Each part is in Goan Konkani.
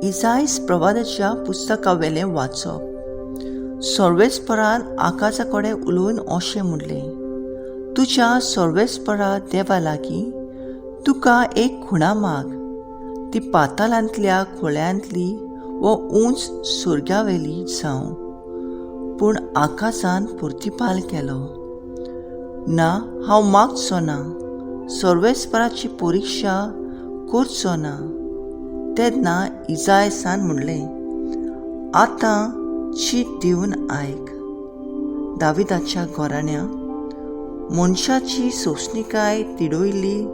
इजायस प्रवादाच्या पुस्तकावेलें वाचप. सर्वेस्परान आकाशा कडेन उलोवन अशें म्हणलें, तुज्या सर्वेस्परा देवा लागीं तुका एक खुणा माग, ती पातालांतल्या खोळ्यांतली वो उंच सुर्गावेली जावं. पूण आकाशान प्रतिपाल केलो, ना, हांव मागचो ना, सर्वेस्पराची परिक्षा करचो ना. तेन्ना इजायसान म्हणलें, आतां चीट दिवन आयक, दाविदाच्या घराण्या, मनशाची सोंसणिकाय तिडयली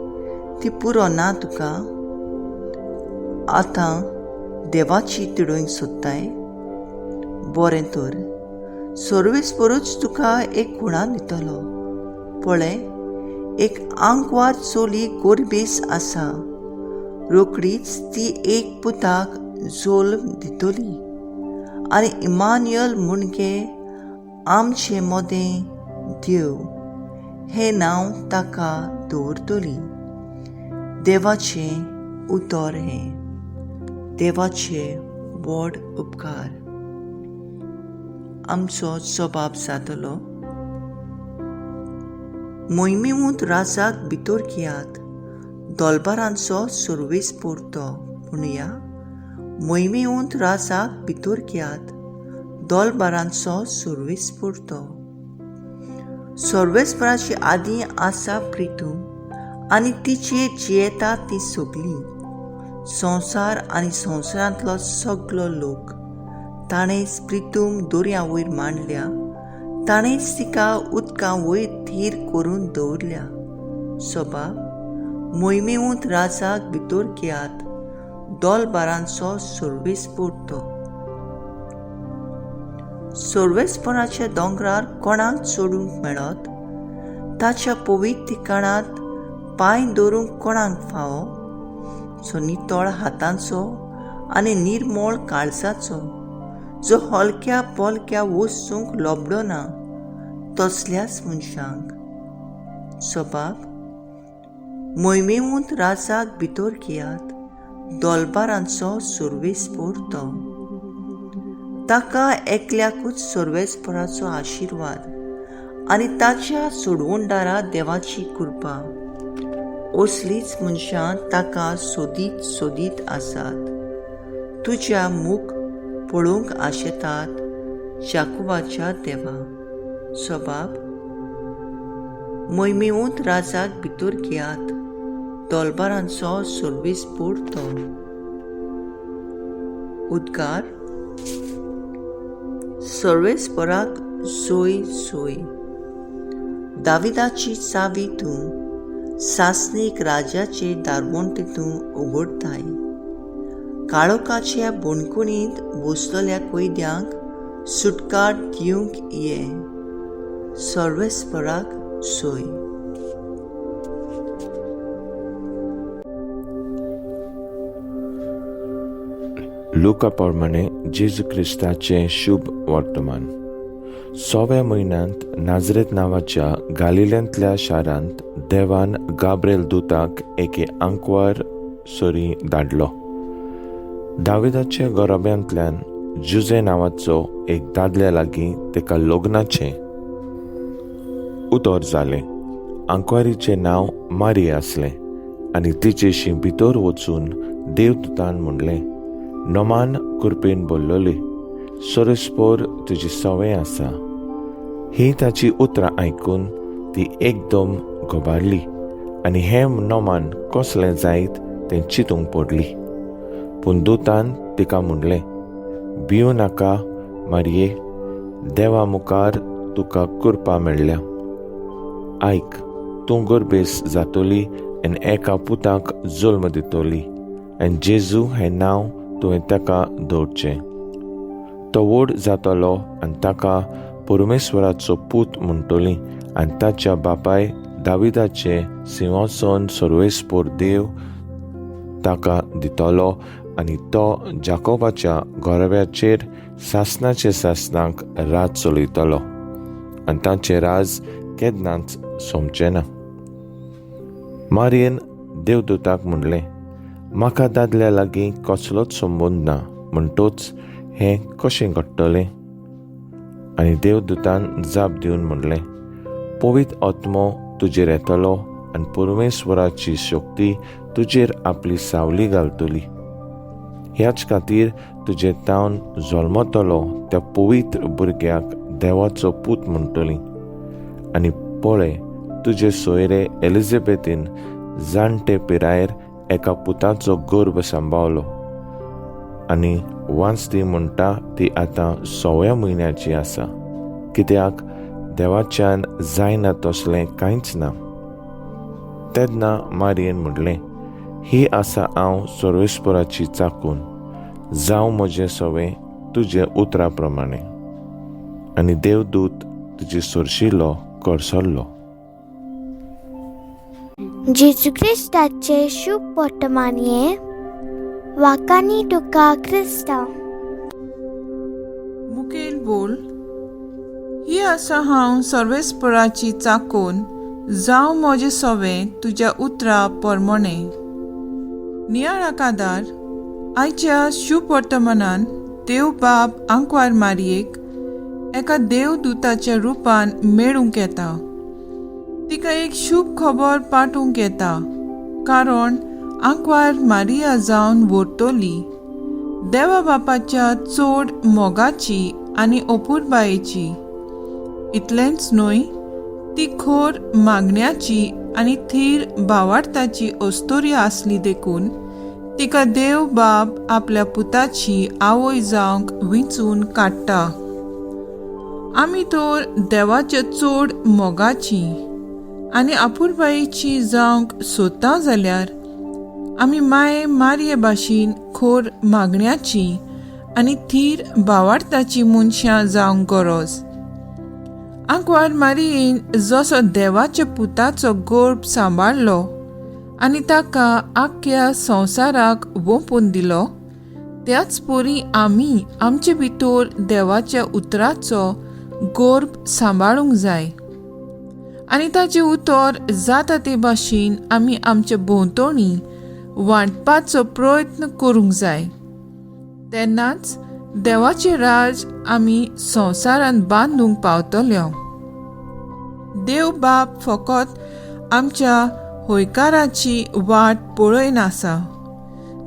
ती पुरो ना तुका, आतां देवाची तिडोवंक सोदताय? बरें तर, सर्वेस्परूच तुका एक खुणा दितलो. पळय, एक आंकवार चली गोरबेस आसा, रोखडीच ती एक पुताक जल्म दितली आनी इमान्युअल म्हणजे आमचे मदें देव हें नांव ताका दवरतली. देवाचें उतर हें. देवाचे व्हड उपकार. आमचो जबाब जातलो, मोहिमेवंत राजाक भितर घेयात, दोलबारांचो सर्वेस पुरतो. म्हणुया, मोहिमेवंत राजाक भितर घेयात, दोलबारांचो सर्वेस पुरतो. सर्वेस्पराची आदीं आसा प्रितू आनी तिचेर जियेता ती सगळीं, संवसार आनी संवसारांतलो सगलो लोक. ताणेंच प्रितूम दर्या वयर मांडल्या, ताणेंच तिका उदकां वयर थीर करून दवरल्या. सबाब, मोहिमेवंत राजाक भितर घेयात, दोलबारांचो सर्वेस पुरतो. सर्वेस्पराच्या दोंगरार कोणाक चडूंक मेळत? ताच्या पवित्र ठिकाणांत पांय दवरूंक कोणाक फावो? जो नितळ हातांचो आनी निर्मळ काळजाचो, जो हलक्या पोलक्या वस्तूंक लोबडो ना, तसल्याच मनशांक. सबाब, मोहिमेवंत राजाक भितर घेयात, दोलबारांचो सर्वेस पुरतो. ताका एकल्याकूच सर्वेस्पराचो आशिर्वाद आनी ताच्या सोडवणदारा देवाची कृपा. असलीच मनशां ताका सोदीत सोदीत आसात, तुज्या मुख पळोवंक आशेतात, जाकुबाच्या देवा. सबाब, मोहिमेवंत राजाक भितर घेयात, दोलबारांचो सर्वेस पुरतो. उद्गार, सर्वेस्पराक सोय सोय. दाविदाची चावी तूं सासणीक राजाचे दारवंटे तूं उगडताय. काळोखाच्या बणकुणींत बसलेल्या कैद्यांक सुटकार दिवंक ये. सर्वेस्पराक सोय. लुका प्रमाणे जेजू क्रिस्ताचें शुभ वर्तमान. 6व्या म्हयन्यांत नाजरेत नांवाच्या गालिल्यांतल्या शारांत देवान गाब्रेल दुताक एके आंकवार सरी धाडलो. दाविदाच्या घराब्यांतल्यान जुजे नांवाचो एक दादल्या लागीं ताका लग्नाचें उतर जालें. आंकवारीचें नांव मारिया आसलें आनी तिचेशी भितर वचून देवदूतान म्हणलें, नमान कृपेन बोल्लोली, सोरेस्पोर तुजी संवय आसा. ही ताची उतरां आयकून ती एकदम घबारली आनी हें नमान कसलें जायत तें चिंतूंक पडली. पूण दुतान तिका म्हणलें, भिवू नाका मारये, देवा मुखार तुका कृपा मेळ्ळ्या. आयक, तूं गर्भेस जातली आनी एका पुताक जल्म दितली आनी जेजू हें नांव तुवें ताका दवरचें. तो व्हड जातलो आनी ताका परमेश्वराचो पूत म्हणटली आनी ताच्या बापाय दाविदाचें सिंहासन सर्वेस्पोर देव ताका दितलो आनी तो जाकोबाच्या घराब्याचेर सासणाचे सासणाक राज चलयतलो आनी ताचें राज केन्नाच सोंपचें ना. मारयेन देवदूताक म्हणलें, म्हाका दादल्या लागीं कसलोच संबंद ना, म्हणटोच हें कशें घडटलें? आनी देवदूतान जाप दिवन म्हणलें, पवित्र आत्मो तुजेर येतलो आनी परमेश्वराची शक्ती तुजेर आपली सावली घालतली. ह्याच खातीर तुजे तावन जल्मतलो त्या पवित्र भुरग्याक देवाचो पूत म्हणटली. आनी पळय, तुजे सोयरे एलिझाबेथीन जाणटे पिरायेर एका पुताचो गर्भ सांबाळलो आनी वांचती म्हणटा ती आतां 6व्या म्हयन्याची आसा, कित्याक देवाच्यान जायना तसलें कांयच ना. तेन्ना मारयेन म्हणलें, ही आसा हांव सर्वेस्पराची चाकून, जावं म्हजें सवें तुजे उतरा प्रमाणे. आनी देवदूत तुजे सरशिलो करसल्लो. जेजू क्रिस्ताचे शुभ वर्तमानये वाकानी तुका क्रिस्तांव. मुखेल बोल. ही आसा हांव सर्वेस्पराची चाकून, जावं म्हजें सवें तुज्या उतरा परमणे. नियाळा कादार आयच्या शुभ वर्तमानान देव बाब आंकवार मारयेक एका देवदूताच्या रुपान मेळूंक येता. तिका एक शुभ खबर पाठोवंक येता, कारण आंकवार मारिया जावन व्हरतली देवा बापाच्या चड मोगाची आनी अपुरबायेची. इतलेंच न्हय, ती खोर मागण्याची आनी थीर भावार्थाची अस्तोरी आसली देखून तिका देव बाब आपल्या पुताची आवय जावंक विंचून काडटा. आमी तर देवाच्या चड मोगाची आनी अपुरबायेची जावंक सोदता जाल्यार आमी माये मारये भाशेन खोर मागण्याची आनी थीर भावार्थाची मनशां जावंक गरज. आंकवार मारयेन जसो देवाच्या पुताचो गर्भ सांबाळ्ळो आनी ताका आख्ख्या संवसाराक वोंपून दिलो, त्याच परी आमी आमचे भितर देवाच्या उतराचो गर्भ सांबाळूंक जाय आनी ताचें उतर जाता ते भाशेन आमी आमचे भोंवतणी वांटपाचो प्रयत्न करूंक जाय. तेन्नाच देवाचें राज आमी संवसारांत बांदूंक पावतले. देव बाप फकत आमच्या हयकाराची वाट पळयनासा.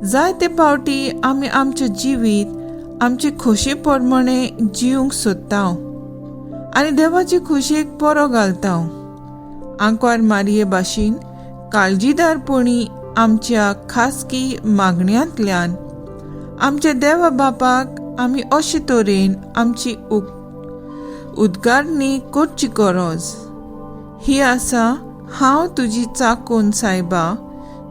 जायते फावटी आमी आमचें जिवीत आमचे खोशी प्रमाणे जिवंक सोदता आनी देवाचे खोशयेक परो घालता. आंकवार मारये भाशेन काळजीदारपणी आमच्या खासगी मागण्यांतल्यान आमच्या देवा बापाक आमी अशे तरेन आमची उद्गारणी करची गरज ही आसा. हांव तुजी चाकून सायबा,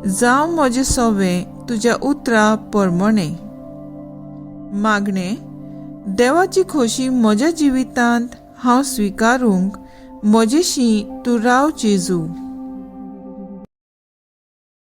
जावं म्हजें सवें तुज्या उतरा परमणे. मागणें देवाची खोशी म्हज्या जिवितांत हांव स्विकारूंक म्हजेशी तूं राव जेजू.